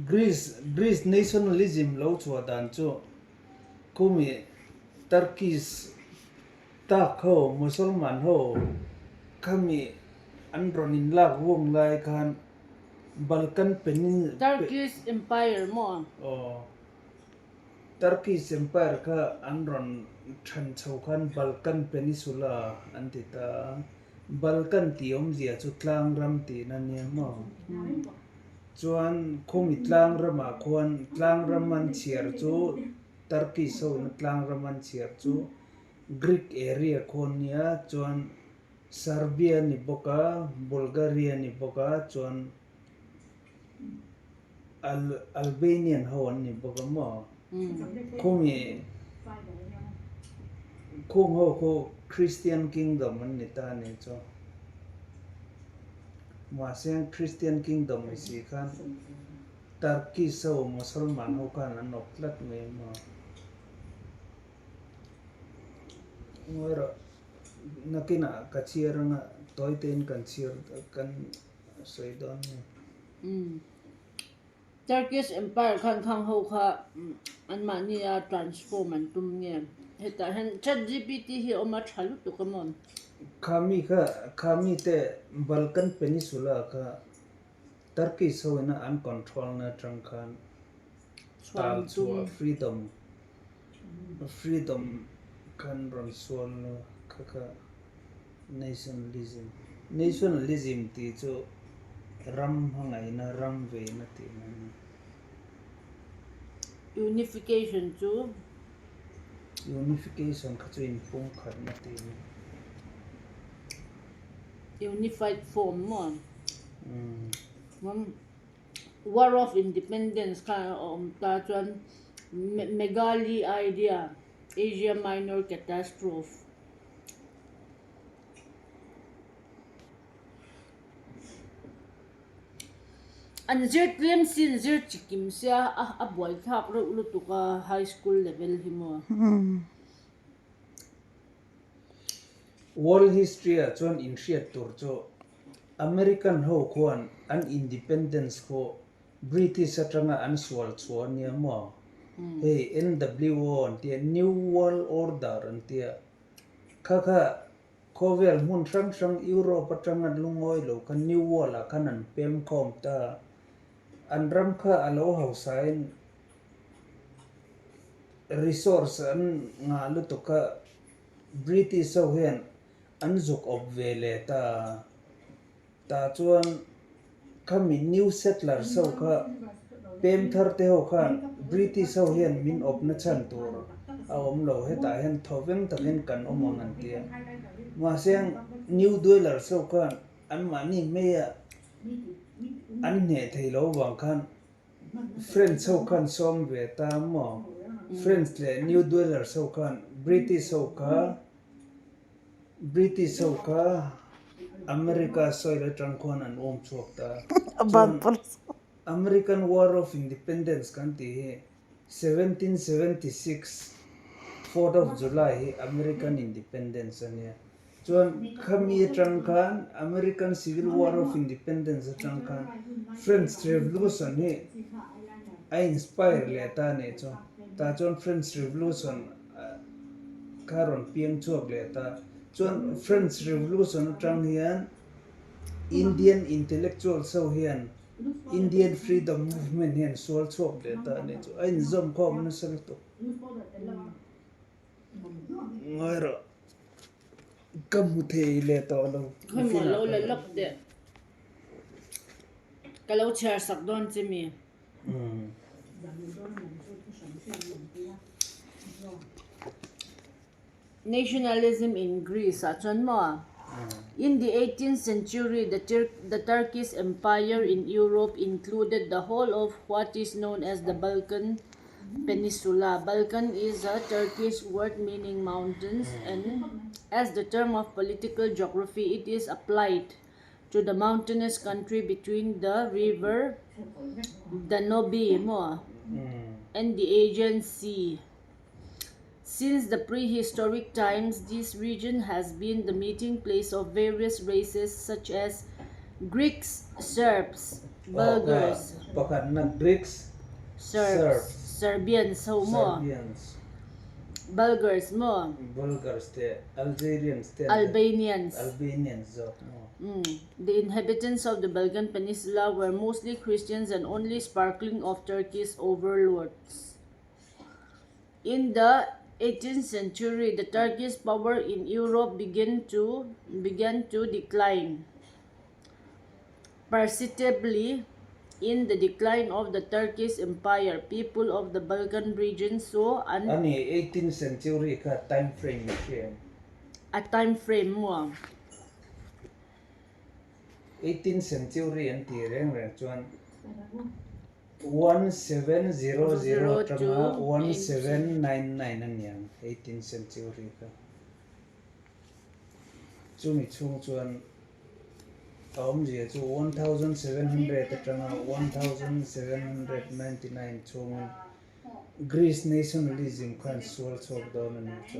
Greece Greece nationalism lo chhuah dan chu khumi Turkish tak ho Musalman ho khami an rawn in lak vung lai khan Balkan Penin Turkish Empire maw? Aw Turkish Empire kha an rawn than chho khan Balkan Peninsula an ti ta a, Balkan tih awmzia chu tlang ram tihna nia maw? Chuan khumi tlang ramah khuan tlang ram an chhiar chu Turkish ho ina tlang ram an chhiar chu Greek area khuan nia chuan Serbia ni bawk a Bulgaria ni bawk a chuan Albanian ho an ni bawk a maw khumi khung ho khu Christian kingdom an ni ta a ni chu. Mahse Christian Kingdom ni si khan Turkish ho Musalman ho khan an awp tlat mai maw? Ngawi rawh nakinah ka chhiar anga tawi tein kan chhiar kan sawi dawn nia. Turkish Empire khan khang ho kha anmahnia transform an tum nge? Hetah hian ChatGPT hi a awm a tha lutuk a maw? Khami kha khami te Balkan Peninsula kha Turkish ho ina an control na atang khan tal chhuah freedom freedom khan rawn sual kha kha Nationalism, Nationalism tih chu ram hmangaihna, ram veina tihna a ni. Unification chu? Unification kha chu inpumkhatna tih a ni. Unified form maw? War of Independence kha a awm ta chuan Megali Idea, Asia Minor Catastrophe. An zir tlem sin zir chi kim sia a buai thlak reuh lutuk a high school level hi maw. World history ah chuan inhriat tur chu American ho khuan an independence khaw British atanga an sual chhuah ania maw? Hei NWO an tia New World Order an tia. Kha kha khawvel hmun hrang hrang Europe atanga lungawi lo kha New World ah khan an pem khawm ta. An ram kha a lo hausain resource an ngah lutuk a, British ho hian an zuk awp ve leh ta. Tah chuan khami New Settlers ho kha pem thar te ho khan British ho hian min awpna chhan tur a awm lo, hetah hian thawveng takin kan awm ang an ti a. Mahse New Dwellers ho khan anmahni hmeia an hneh thei lo vang khan French ho khan sawm ve ta maw? French leh New Dwellers ho khan British ho kha British ho kha America soil atang khuan an awm chhuak ta. Chuan American War of Independence kan tih hi 1776 fourth of July hi American Independence a nia. Chuan khami atang khan American Civil War of Independence atang khan French Revolution hi a inspire leh ta a nih chu. Tah chuan French Revolution Kha rawn piang chhuak leh ta. Chuan French Revolution atang hian Indian intellectuals ho hian Indian Freedom Movement hian sual chhuak leh ta a nih chu. A inzawm khawm nasa lutuk. Ngawi rawh. Ka hmu thei leh tawh lo. Khawi maw lo la lawk teh. Ka lo chhiar sak dawn che mi. Nationalism in Greece ah chuan maw? In the eighteenth century the the Turkish Empire in Europe included the whole of what is known as the Balkan Peninsula. Balkan is a Turkish word meaning mountains and as the term of political geography it is applied to the mountainous country between the river Danube maw and the Aegean Sea. Since the prehistoric times this region has been the meeting place of various races such as Greeks, Serbs, Bulgars. Pakhatna Greeks, Serbs, Serbians ho maw? Serbians. Bulgars maw? Bulgars te, Algerians te. Albanians. Albanians zawk maw? The inhabitants of the Balkan Peninsula were mostly Christians and only sparkling of Turkish overlords. In the 18th century, the Turkish power in Europe began to began to decline. Perceptibly, in the decline of the Turkish Empire, people of the Balkan region saw an Ani 18th century kha time frame i hria em? A time frame maw? 18th century an tih reng reng chuan 1700 atanga 1799 a niang 18th century kha. Chumi chhung chuan a awmzia chu 1700 atanga 1799 chhungin Greece nationalism khan sual chhuak dawn a nih chu.